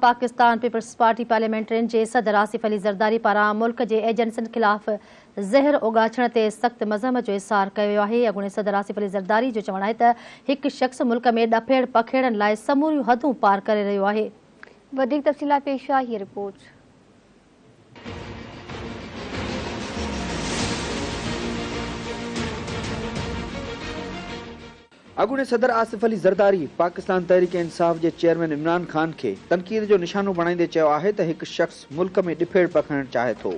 Pakistan peoples party parliamentarian جي صدر آصف علي زرداري پاران ملڪ جي ايجنسين خلاف زهر اوڳاڇڻ تي سخت مذمت جو اظهار ڪيو ويو آهي. اڳوڻي صدر آصف علي زرداري جو چوڻ آهي ته هڪ شخص ملڪ ۾ ڏڦيڙ پکيڙڻ لاء سموريون حدون پار ڪري رهيو آهي. وڌيڪ تفصيل لاء پيش آهي هيء رپورٽ. اڳوڻي صدر آصف علي زرداري پاڪستان تحريڪ انصاف جي چيئرمين عمران خان کي تنقيد جو نشانو بڻائيندي چيو آهي ته هڪ شخص ملڪ ۾ ڏڦيڙ پکيڙڻ چاهي ٿو،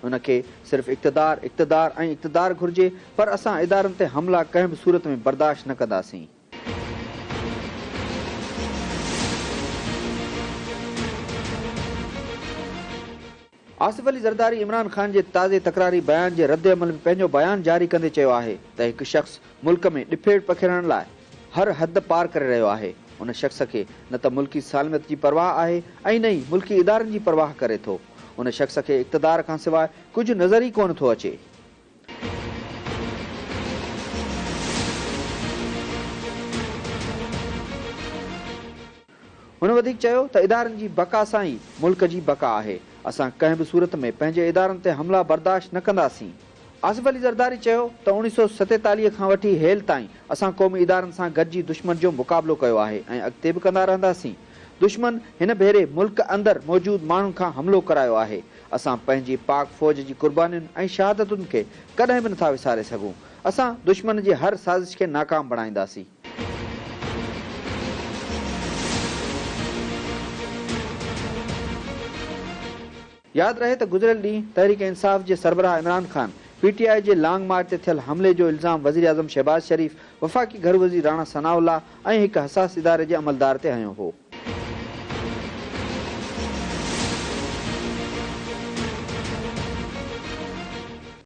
ان کي صرف اقتدار، اقتدار ۽ اقتدار گهرجي پر اسان ادارن تي حملا ڪنهن به صورت ۾ برداشت نه ڪنداسين. آصف علي زرداري عمران خان جي تازي تڪراري بيان جي رد عمل ۾ پنهنجو بيان جاري ڪندي چيو آهي ته هڪ شخص ملڪ ۾ ڏڦيڙ پکيڙڻ لاء هر حد پار ڪري رهيو آهي، ان شخص کي نه ته ملڪي سالميت جي پرواهه آهي ۽ نه ئي ملڪي ادارن جي پرواهه ڪري ٿو، ان شخص کي اقتدار کان سواء ڪجهه نظر ئي ڪونه ٿو اچي. هن وڌيڪ چيو ته ادارن جي بقا سان ئي ملڪ جي بقا آهي، اسان ڪنهن به صورت ۾ پنهنجي ادارن تي حملا برداشت نه ڪنداسين. آصف علي زرداري چيو ته 1947 کان وٺي هيل تائين اسان قومي ادارن سان گڏجي دشمن جو مقابلو ڪيو آهي ۽ اڳتي به ڪندا رهنداسين، دشمن هن ڀيري ملڪ اندر موجود ماڻهن کان حملو ڪرايو آهي، اسان پنهنجي پاڪ فوج جي قربانين ۽ شهادتن کي ڪڏهن به نٿا وساري سگهون، اسان دشمن جي هر سازش کي ناڪام بڻائينداسين. ياد رهي ته گذريل ڏينهن تحريڪ انصاف جي سربراهه عمران خان پي ٽي آء جي لانگ مارچ تي ٿيل حملي جو الزام وزيراعظم شهباز شريف، وفاقي گهرو وزير راڻا ثناء الله ۽ هڪ حساس اداري جي عملدار تي هنيو هو.